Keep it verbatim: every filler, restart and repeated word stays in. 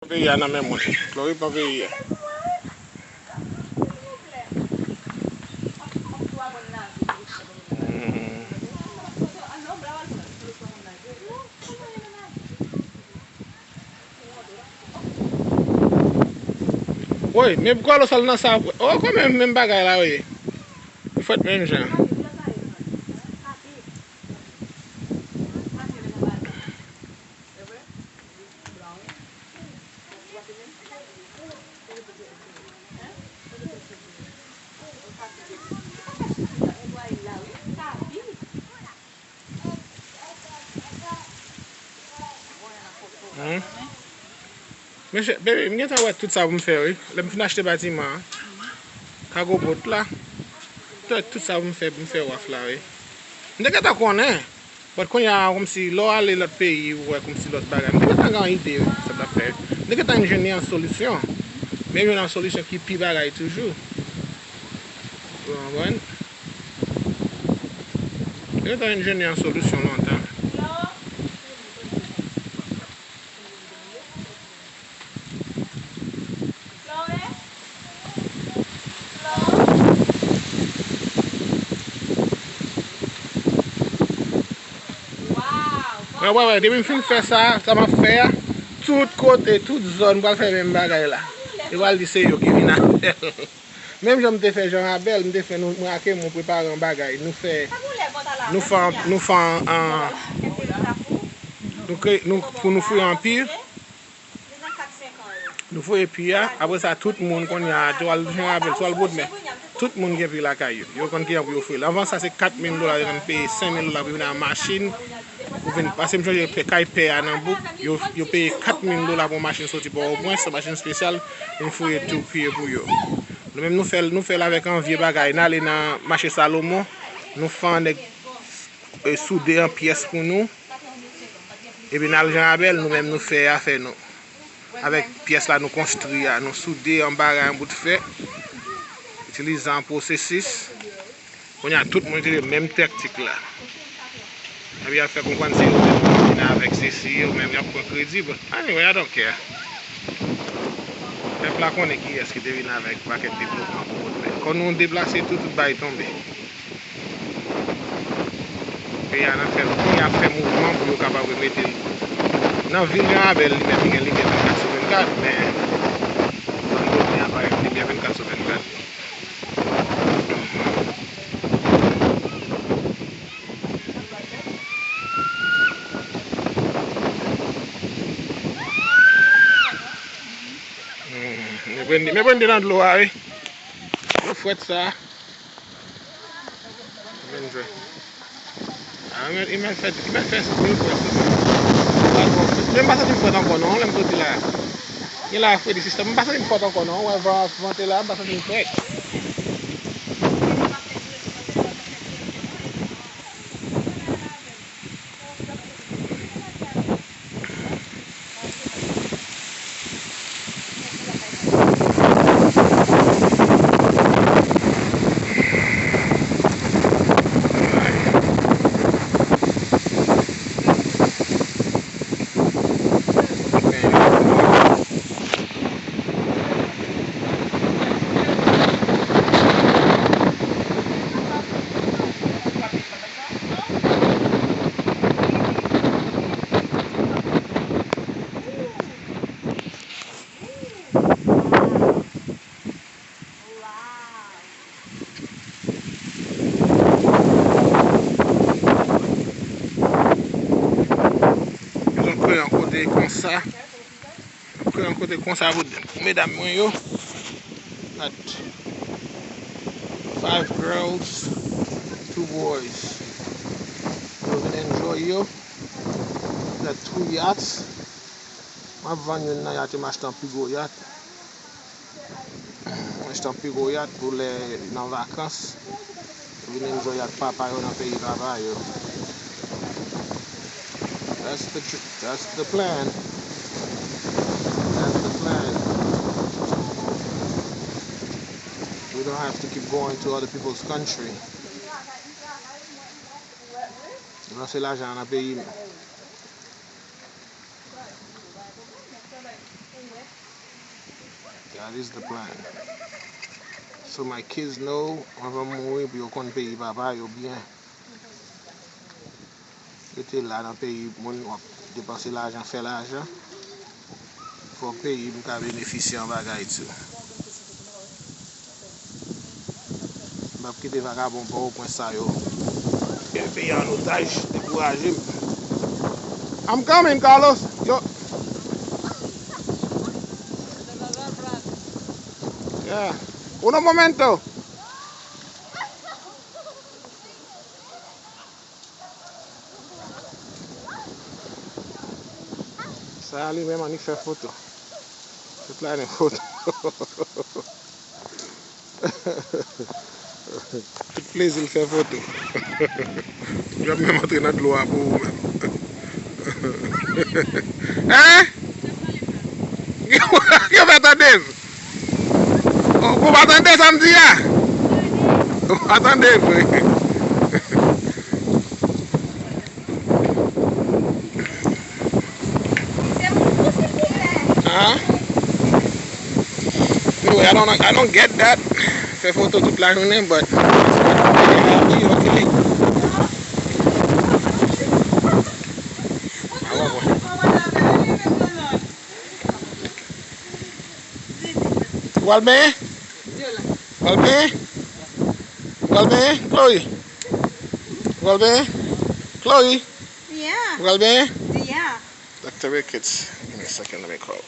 Peyi a nan men moun. Florib pran peyi a. Hmm. Woy, men poukwa lòsal nan sa? Oh, kanmenm, menm bagay la, wi. Li fèt menm jan. Hmm. Mesye, baby, m gentan wè tout sa pou m fè, wi. Lè m fin achte batiman an, kago bot la, m te wè tout sa pou m fè, pou m fè waf la, wi. M te gentan konnen. But kounye a, kòmsi, lè w ale lòt peyi, ou wè kòmsi lòt bagay. M te gentan gen yon ide sa m t ap fè. M te gentan enjenye yon solisyon. Men m jwenn yon solisyon ki pi bagay toujou. Ou konprann? M te gentan enjenye yon solisyon lontan. Wè, wè, wè, depi m fin fè sa, sa m ap fè a, tout kote, tout zòn, m pral fè menm bagay la. Yo pral di se yo ki vin avè l. Menm jan m te fè Jan Rabèl, m te fè nou, mwen ak mwen prepare yon bagay. Nou fè, nou fè, nou fè an, an, nou kre-, nou, pou nou fouye yon pi. Nou fouye pi a, apre sa, tout moun kounye a, swa l Jan Rabèl, swa l Bwodmè, tout moun gen pi lakay yo. Yo konn kijan pou yo fouye l. Anvan sa, se kat mil dola, yo konn peye senk mil dola pou yo vin ak machin. Pou vin, paske m sonje pè, kay pè a nan bouk, yo, yo peye kat mil dola pou yon machin soti Pòtoprens, yon machin espesyal, vin fouye tou pi yo pou yo. Nou menm, nou fè l, nou fè l avèk yon vye bagay. N ale nan mache Salomon, nou fè yon nèg, e, soude yon pyès pou nou. Epi n al Jan Rabèl, nou menm nou fè afè nou. Avèk pyès la nou konstwi a, nou soude anba ray yon bout fè. Itilize yon pwosesis. Kounye a tout moun itilize menm taktik la. Epi y ap fè konprann se yo menm ki vin avèk sesi, yo menm y ap pran kredi. But anyway, I don't care. Pèp la konnen kiyès ki te vin avèk pakèt devlopman pou Bwodmè. Kon nou deplase tou, tout bagay tonbe. Peyi a nan fè, kounye a ap fè mouvman pou yo kapab remete l. Nan vil Jan Rabèl li menm, li gen limyè vennkat sou vennkat, men zòn Bwodmè a pa gen limyè vennkat sou vennkat. Hmm, men Brandy, men Brandy nan dlo a, wi. Dlo frèt sa. Vin jwe. Ah, men, li mèt fè, li mèt fè, li fè sou sa. Men m pa santi m frèt ankò non, lè m soti la. Gen la fredi sistèm, m pa santi m frèt ankò non. Wè van ap vante la, m pa santi m frèt. Yo konn kreye yon kote konsa. Yo konn kreye yon kote konsa pou medam mwen yo. Got five girls, two boys. Yo vin enjoy yo. Got two yachts. M ap vann youn nan yat yo, m achte yon pi gwo yat. M achte yon pi gwo yat pou lè nan vakans, vin enjoy ak papa yo nan peyi papa yo. That's the tr-, that's the plan. That's the plan. We don't have to keep going to other people's country. Ranse lajan an nan peyi nou. That is the plan. So my kids know, anvan m mouri, pou yo konn peyi papa yo byen. Rete la nan peyi moun, w ap depanse lajan, fè lajan. Fò peyi m ka benefisye an bagay tou. M p ap kite vagabon Pòtoprens sa yo. Gen peyi an otaj, dekouraje m. I'm coming, Carlos. Yo. Yeah. Uno momento. Sa a li menm annik fè foto. Tout la gen foto. Tout plezi l fè foto. Ou ap menm antre nan dlo a pou ou menm. Hein? Yo pa tande m. Ou pa tande sa m di a? Ou pa tande vre. Huh? Anyway, I don't, I don't get that. Fè foto tout la jounen, but okay. Ou pral benyen? Ou pral benyen? Ou pral benyen, Chloe? Ou pral benyen? Chloe? Yeah. Ou pral benyen? Yeah. Doctor Ricketts, give me a second, let me call.